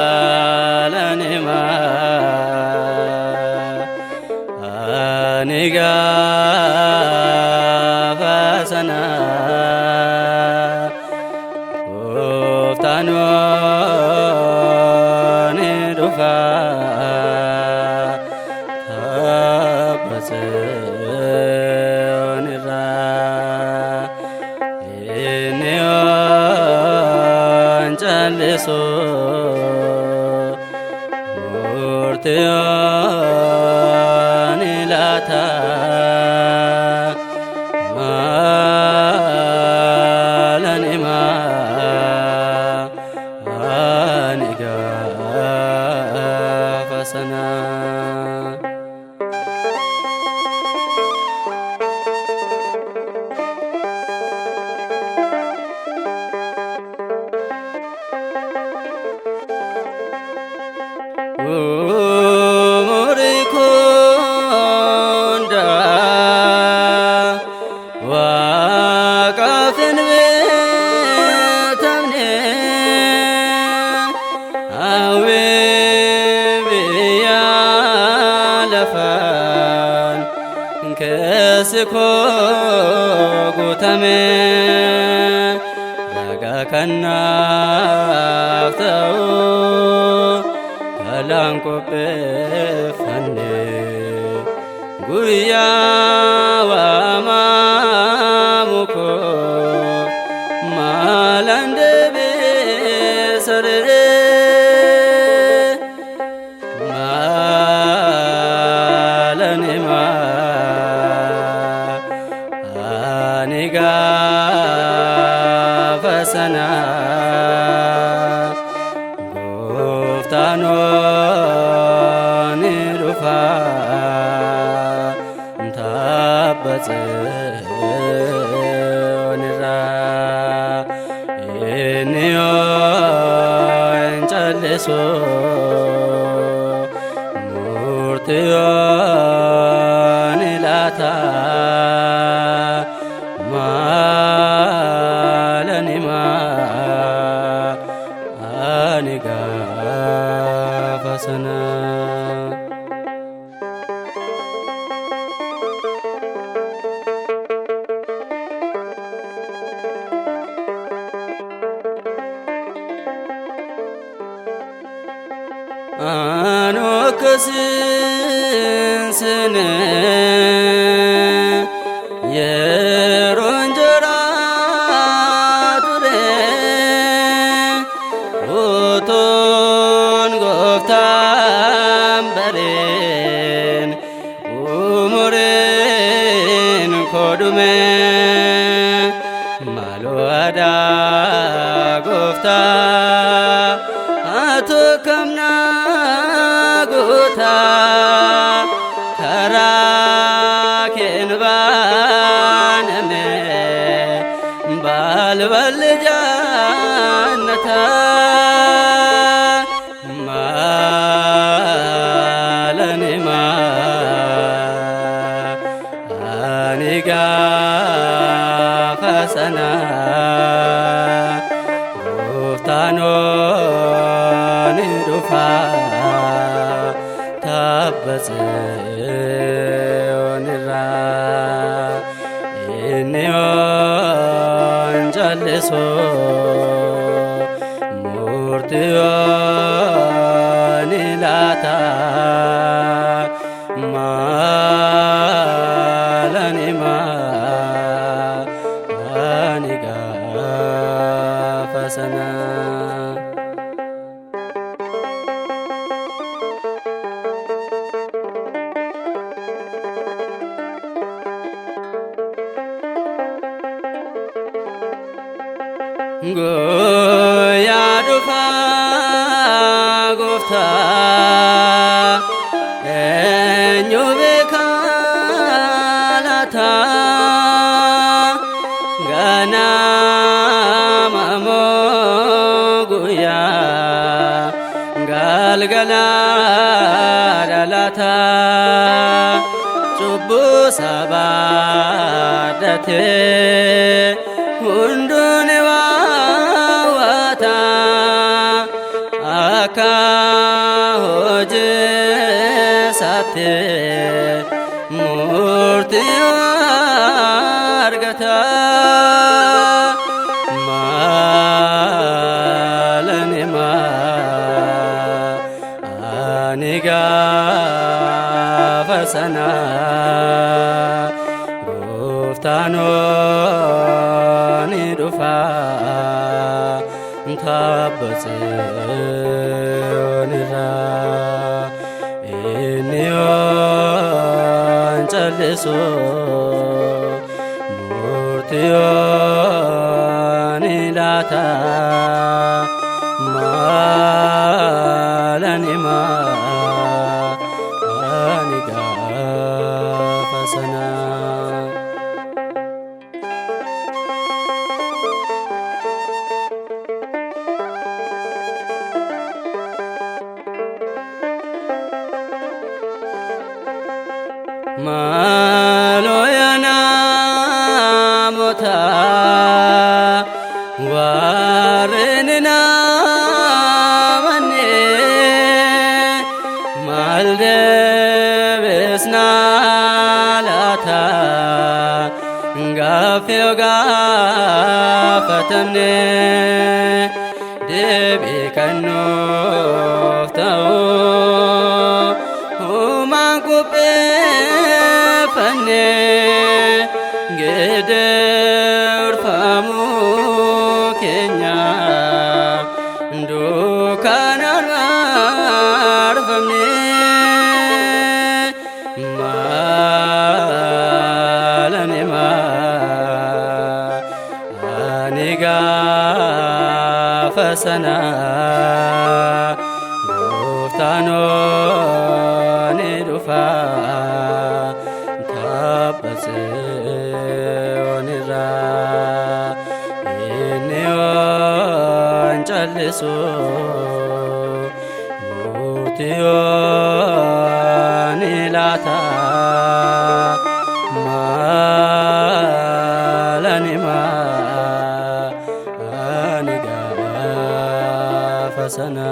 Maalani maani gaafa sana gooftaan ni dhufa tabba Tsiyoon irraa inni yoon cal'isu murtiin laata maalani maani gaafa sana. Umurii hundaa waaqaaf hin beekamne hawwii biyya lafaan keessi koo guutame ragaa kanaaf ta'u galaan qopheeffanne guyyaa waamamu koo maalan deebisa ree maalan maani gaafa sana gooftaan ni dhufa tabba Tsiyoon irraa inni yoon cal'isu murtiin laata maalani maani gaafa sana. Anu akkasiin yeroon jira ture utuun gooftaan bareen umuriin koo dhume maaloo aadaa gooftaa atu kam na goota karaa keen baaname balballi jannataa maalani maani gaafa sana gooftaan ni dhufa tabba Tsiyoon irraa inni yoon cal'isu murtiin laata maalani maani gaafa sana. Guyyaa dhufaa gooftaa eenyu beekaa laata ganama moo guyyaa Galgala dhalata cubbuu sabaadhatee hunduun waawwata akka hojiisaatti murtii argata. Maalanima ani gaafa sana gooftaan ni dhufa tabba Tsiyoon irraa inni yoon callisu murtii ni laata. Maalanima ani gaafa sana. Maaloo yaa namoota warreen hin amanne maal deebisnaa laata gaaffii yoo gaafatamne deebii kan nuuf ta'u humaan qopheeffanne gedeerfamuu keenya dukkanaan marfamne. Maalanima ani gaafa sana gooftaan ni dhufa tabba Tsiyoon irraa inni yoon callisu murtii ni laata. Maalanima ani gaafa sana.